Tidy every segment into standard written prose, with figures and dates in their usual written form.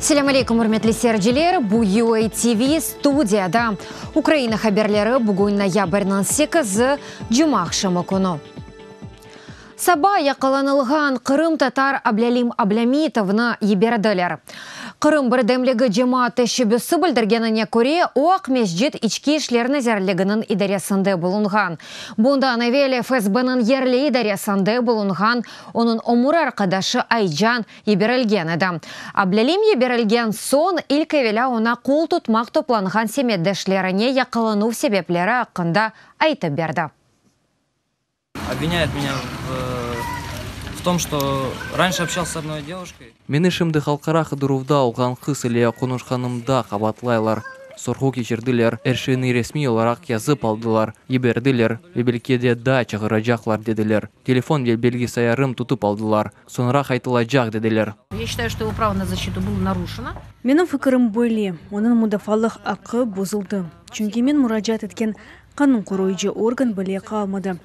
Selâm aleykum, ürmetli seyirciler! Bu UA TV studiyada Ukraina haberleri, bugün noyabrniñ sekizi, cumaaqşamı künü. Saba yaqalanılğan qırımtatar Ablâlim Ablâmitovnı yiberdiler. Qırım birdemligi cemaat teşebbüsi bildirgenine köre, o, Aqmescit İçki işler nazirliginiñ idaresinde bulunğan. Bundan evel FSBniñ yerli idaresinde bulunğan onıñ ömür arqadaşı Aycan yiberilgen edi. Ablâlim yiberilgen soñ, ilk evelâ oña qol tutmaq toplanğan semetdeşlerine yaqalanuv sebepleri aqqında aytıp berdi. Obvinyayut menya v tom, çto ranşe obşalsya s odnoy devoşkoy. Meni şimdi halqara qıdıruvda olğan qız ile qonuşqanımda qabaatlaylar. Sorğu keçirdiler, er şeyni resmiy olaraq yazıp aldılar, yiberdiler ve belki de daa çağıracaqlar dediler. Telefon ve bilgisayarım tutıp aldılar. Soñra qaytılacaq dediler. Ya şçitayu, çto ego pravo na zaşçitu bylo narusheno. Menim fikirim böyle, onıñ mudafaalıq aqqı bozuldı, çünki men muracaat etken Qanun qoruyıcı organ bile qalmadı.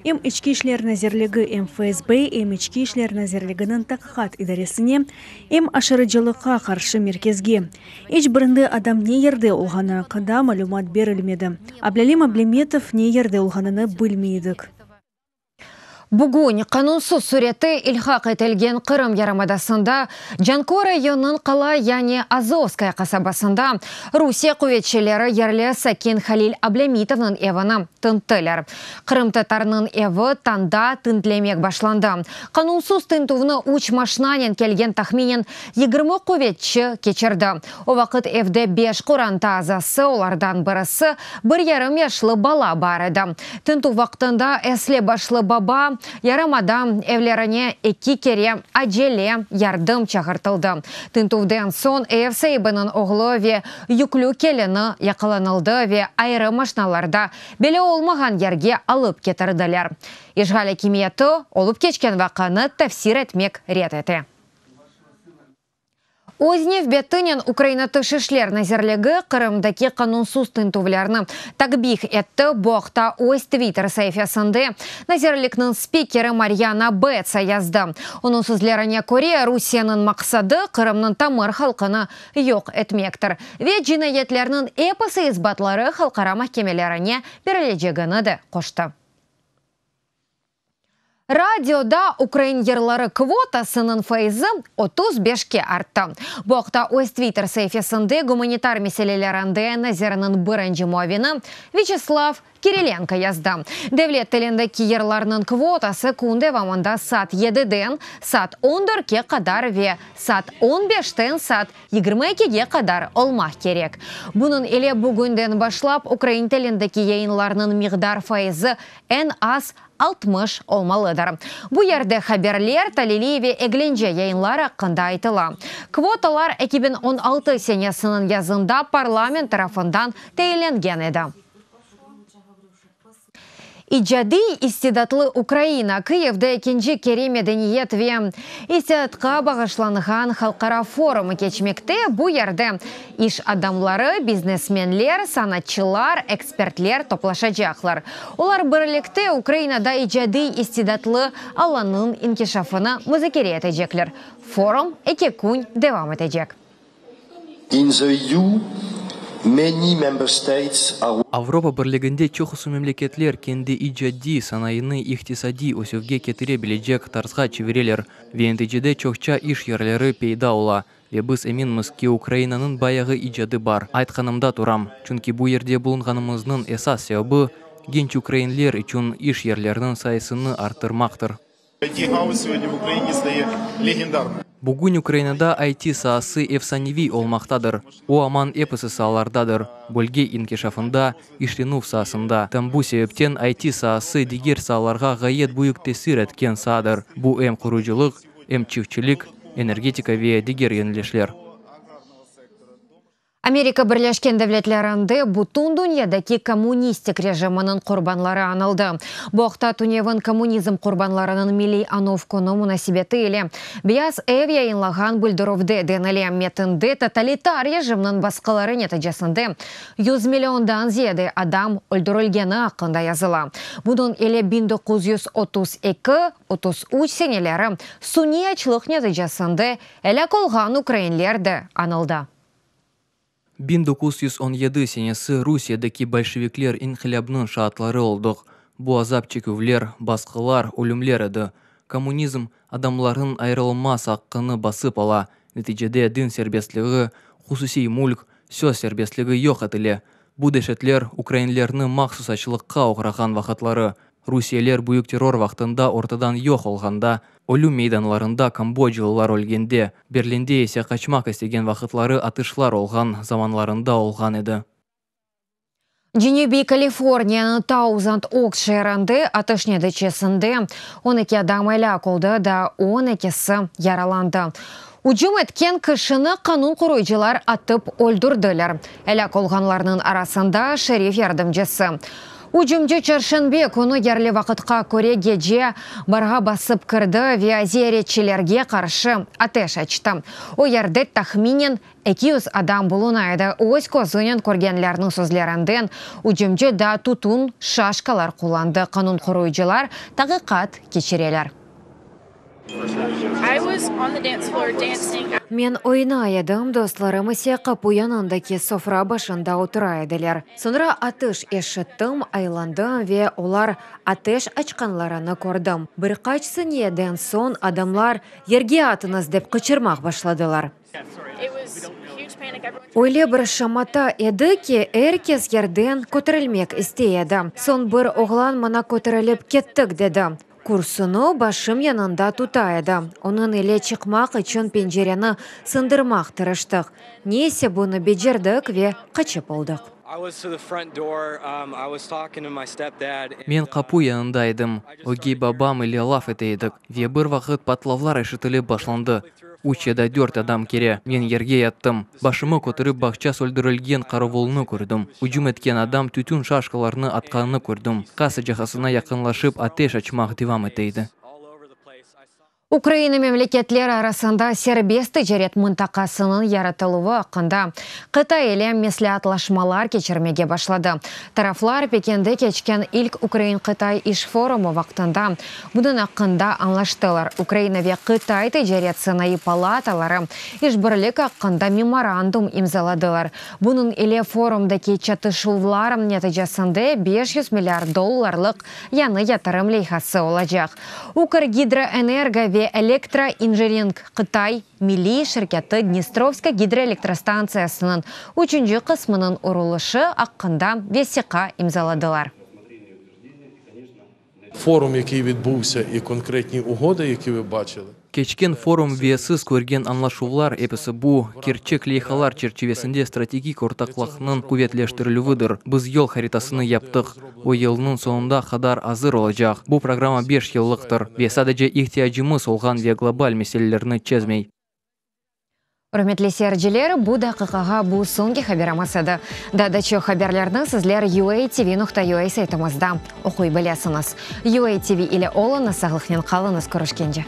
Em İçki işler nazirligi, em FSB, em İçki işler nazirliginiñ taqiqat idaresine, em aşırıcılıqqa qarşı merkezge. İç birinde adam ne yerde olğanı aqqında malümat berilmedi. Ablâlim Ablâmetov ne yerde olğanını bilmey edik. Bugün qanunsız sürette ilhaq etilgen Qırım yarımadasında Canköy rayonınıñ Qalay yani Azovskaya qasabasında Rusiye quvetçileri yerli sakin Halil Ablâmitovnıñ evini tinttiler. Qırımtatarnıñ evi tañda tintlemek başlandı. Qanunsız tintüvni üç maşinanen kelgen tahminen 20 quvetçi keçirdi. O vaqıt evde beş qoranta azası, olardan birisi bir yarım yaşlı bala bar edi. Tintüv vaqtında esli-başlı baba yarımada evlerine eki kere acele yardım çağırtıldı. Tintüvden soñ ev saibiniñ oğlu ve yüklü kelini yaqalanıldı ve ayrı maşinalarda belli olmağan yerge alıp ketirdiler. İşğal akimiyeti olıp keçken vaqianı tefsir etmek red ete. Öz nevbetinen Ukraina Tış işler nazirligi Qırımdaki qanunsız tintüvlerni takbih etti. Bu aqta öz Twitter saifesinde nazirlikniñ spikeri Maryana Betsa yazdı. Onıñ sözlerine köre, Rusiyeniñ maqsadı, Qırımnıñ tamır halqını yoq etmektir ve cinayetlerniñ episi isbatları halqara mahkemelerine berilecegini de qoştı. Radioda ukrain yırları kvotasınıñ faizi 35-ke arttı. Bu aqta öz Twitter saifesinde gumanitar meselelerinde naziriniñ birinci muavini Vyaçeslav Kirilenko yazdı. Devlet tilindeki yırlarnıñ kvotası kün devamında saat yediden saat on dörtke qadar ve saat on beşten saat 22-ge qadar olmaq kerek. Bunıñ ile bugünden başlap ukrain tilindeki yayınlarnıñ miqdar faizi eñ az 60 olmalıdır. Bu yerde haberler, taliliy ve eglence yayınlar aqqında aytıla. Kvotalar 2016 senesiniñ yazında parlament tarafından teyinlengen edi. İcadiy istidatlı Ukraina, Kıyivde ekinci kere medeniyet ve istidatqa bağışlanğan halqara forumı keçmekte, bu yerde iş adamları, biznesmenler, sanatçılar, ekspertler toplaşacaqlar. Olar birlikte Ukrainada icadiy istidatlı alanınıñ inkişafını muzakere etecekler. Forum eki kün devam etecek. In the EU, many member states are. Avropa Birliginde çoqusı memleketler kendi icadiy sanayını iqtisadiy ösüvge ketire bilecek tarzğa çevireler ve neticede çoqça iş yerleri peyda ola. Ve biz eminmiz ki, Ukrainanıñ bayağı icadı bar. Aytqanımda turam, çünki bu yerde bulunğanımıznıñ esas sebebi, genç ukrainler içün iş yerleriniñ sayısını arttırmaqtır. Bugün Ukrainada IT saası efsaneviy olmaqtadır. O aman episi saalardadır, bölge inkişafında, işlenüv saasında. Tam bu sebepten IT saası diger saalarğa ğayet büyük tesir etken saadır. Bu em qurucılıq, em çiftçilik, energetika ve diger yönelişler. Amerika Birleşken Devletlerinde bütün dünyadaki kommunistik rejiminiñ qurbanları añıldı. Bu aqta tünevin Kommunizm qurbanlarınıñ milliy añuv künü munasebeti ile Beyaz ev yayınlağan bildirüvde denile. Metinde totalitar rejimniñ basqıları neticesinde 100 milliondan ziyade adam öldürilgeni aqqında yazıla. Bunıñ ile 1932, 33 seneleri suniy açlıq neticesinde elâk olğan ukrainler de añıldı. 1917 senesi Rusiyedeki bolşevikler inqilâbınıñ şaatları oldıq. Bu azap çeküvler, basqılar, ölümler edi. Kommunizm adamlarnıñ ayırılmaz aqqını basıp ala, neticede din serbestligi, hususiy mülk, söz serbestligi yoq etile. Bu deşetler ukrainlerni mahsus açlıqqa oğrağan vaqıtları, Rusiyeler büyük terror vaqtında ortadan yoq olğanda, ölüm meydanlarında kambocalılar ölgende, Berlinde ise qaçmaq istegen vaqıtları atışlar olğan zamanlarında olğan edi. Cenübiy Kaliforniyanıñ Tauzand Oks şeerinde atış neticesinde 12 adam elâk oldı, daa on ekisi yaralandı. Ücüm etken kişini qanun qoruyıcılar atıp öldürdiler. Elâk olğanlarnıñ arasında şerif yardımcısı. Ücümci çarşenbe künü yerli vaqıtqa köre gece barğa basıp kirdi ve ziyaretçilerge qarşı ateş açtı. O yerde tahminen 200 adam buluna edi. Öz közünen körgenlerniñ sözlerinden, ücümci daa tütün şaşkalar qullandı. Qanun qoruyıcılar taqiqat keçireler. Men oynay edim, dostlarım ise qapu yanındaki sofra başında otura ediler. Soñra atış eşittim, aylandım ve olar ateş açqanlarını kördim. Bir qaç saniyeden soñ adamlar, Yerge atıñız! dep qıçırmaq başladılar. Öyle bir şamata edi ki, er kes yerden köterilmek istey edi. Soñ bir oğlan maña köterilip kettik dedi. Kürsüni başım yanında tuta edi. Onıñ ile çıqmaq içün pencereni sındırmaq tırıştıq. Neyse bunı becerdik ve qaçıp oldıq. Men qapu yanında edim, ögey babam ile laf ete edik ve bir vaqıt patlavlar eşitilip başlandı. Üç ya da dört adam kire. Men yerge yattım. Başımı köterip bağça söldürilgen qaravulnı kördim. Ücüm etken adam tütün şaşkalarnı atqanını kördim. Kassa cihazına yaqınlaşıp ateş açmaq devam ete edi. Ukraina memleketler arasında serbest ticaret mıntaqasınıñ yaratıluvı aqqında Qıtay ile mesleatlaşmalar keçirmege başladı. Taraflar Pekinde keçken ilk Ukrain-Qıtay iş forumı vaqtında bunıñ aqqında añlaştılar. Ukraina ve Qıtay ticaret sanayı palataları işbirlik aqqında memorandum imzaladılar. Bunıñ ile forumdaki çatışuvlar neticesinde 500 milliard dollarlıq yañı yatırım leyhası olacaq. Ukrgidroenergo ve Elektroinjiring Qıtay milliy şirketi Dnistrovska gidroelektrostantsiyasınıñ üçünci qısmınıñ urulışı aqqında vesiqa imzaladılar. Forum, який відбувся, і конкретні угоди, які ви бачили. Keçken forum ve siz körgen añlaşuvlar, episi bu, kerçek leyhalar çerçivesinde strategik ortaqlıqnıñ quvetleştirilüvidir. Biz yol haritasını yaptıq, o yılnıñ soñunda qadar azır olacaq. Bu programma beş yıllıqtır ve sadece ihtiyacımız olğan ve global meselelerni çezmey. Ürmetli seyirciler, bu daqiqağa bu soñki haberimiz edi. Daa da çoq haberlerni sizler UATV.UA saytımızda oquy bilesiñiz. UATV ile oluñız, sağlıqnen qalıñız, körüşkence.